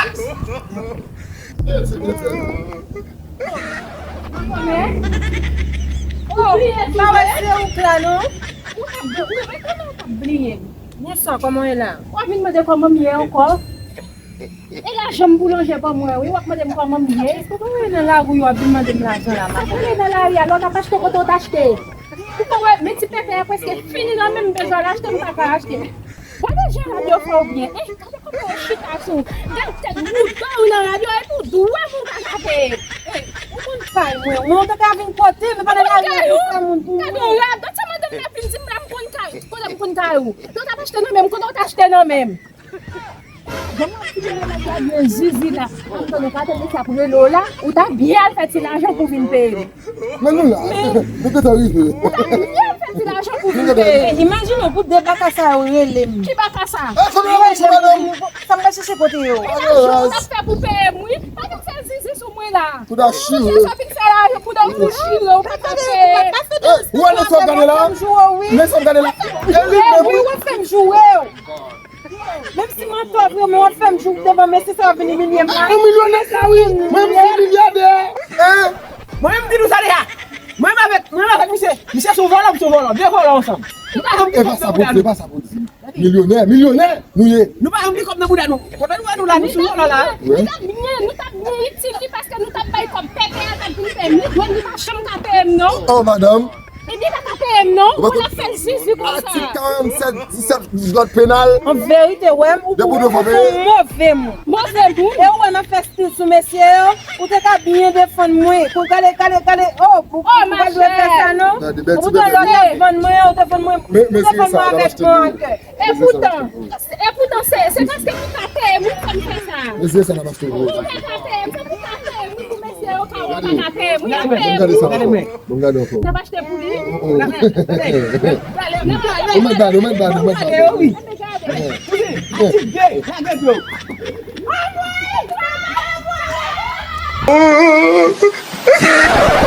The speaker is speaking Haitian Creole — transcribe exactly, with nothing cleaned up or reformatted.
Mwen? Oh, m pa wè se ou k la non. Ou t ap, ou rete nan w t ap bliye m. Bonswa, kòman w ye la? W ap vin mande kòman m ye ankò? E lajan m boulanje ban mwen wi, w ap mande m kòman m ye? Èske w pa wè nan lari w ap vin mande m lajan la? M ap ale nan lari a, lè w t ap achte kote w t achte. Ou pa wè, men ti pèpè a prèske fini nan men m, bezwen al achte, m pa ka achte. Gade jan radyo fè w byen. Eh, gade kòman yo chita sou. Gade tèt bouda w nan radyo, epi w dwe pou w pa ka peye. Eh, ou konn kay mwen, mwen ou te ka vin kote m, pandan la vin fè moun pou mwen. Gade yon radyo, se madanm la vin di m la m konn kay, kote m konn kay ou. Lè w t ap achte nan men m, kote w t achte nan men m. Jan m ap fini nan lè gade zizi la. Ann tande, pa tande sa pou rele w la. Ou ta byen al fè ti lajan pou vin peye m. Men nou la, nou gentan rive. Ou ta byen al fè ti lajan pou vin peye m. Imajine w pou de baka sa yo rele m. Ki baka sa? Sa m pral chèche kote yo. Ou t ap fè pou peye m wi. Pa vin fè zizi sou mwen la. Pou ta chire. Ou vin fè lajan pou ta pou chire, ou pa ka peye. Ou wè nan sa w gade la? Nan sa w gade la? E li menm wi. Wi, w ap fè m joure w. Menm si m antò vre, men w ap fè m jouk devan mesye sa yo vin imilye m la. Ah, yon milyonè sa wi. Mwen menm se milyadè. Hein? Mwen menm m di nou sa deja. Mwen menm avèk, mwen menm avèk misye. Misye se yon vòlò, misye se yon vòlò. De vòlò ansanm. Nou pa janm gen kòb nan bouda nou. E pa sa pou di. Milyonè, milyonè nou ye. Nou pa janm gen kòb nan bouda nou. Kote nou wè nou la, nou sou vòlò la. Nou t ap byen, nou t ap byen itil li paske nou t ap bay kòb pèpè a t ap vin fè m. Li jwenn li pa janm ka peye m non. Oh, madanm. Ebyen, pa ka peye m non, pou l ap fè l zizi konsa. Atik karannsèt, disèt, di kòd penal. An verite, wè m, ou, ou, ou se yon move moun. Move moun? E ou wè m ap fè stil sou mesye yo, ou te ka byen defann mwen. Kou gade, gade, gade, oh, ou, ou pa dwe fè sa non. Ou te lè w te vann mwen, ou te vann mwen, ou te vann mwen avèk gran kè. Epoutan, epoutan, se, se paske pou ka peye m wi fè m fè sa. Mesye sa n ap achte pou ou. Pou ka peye m, se pou ka peye m wi, pou mesye yo ka wè pa ka peye m wi, y ap peye m wi. Bon, gade ankò. N ap achte pou li. Ou mèt ba nou, ou mèt ba nou, ou mèt ba nou. Ann gade. Ann gade. Ann gade.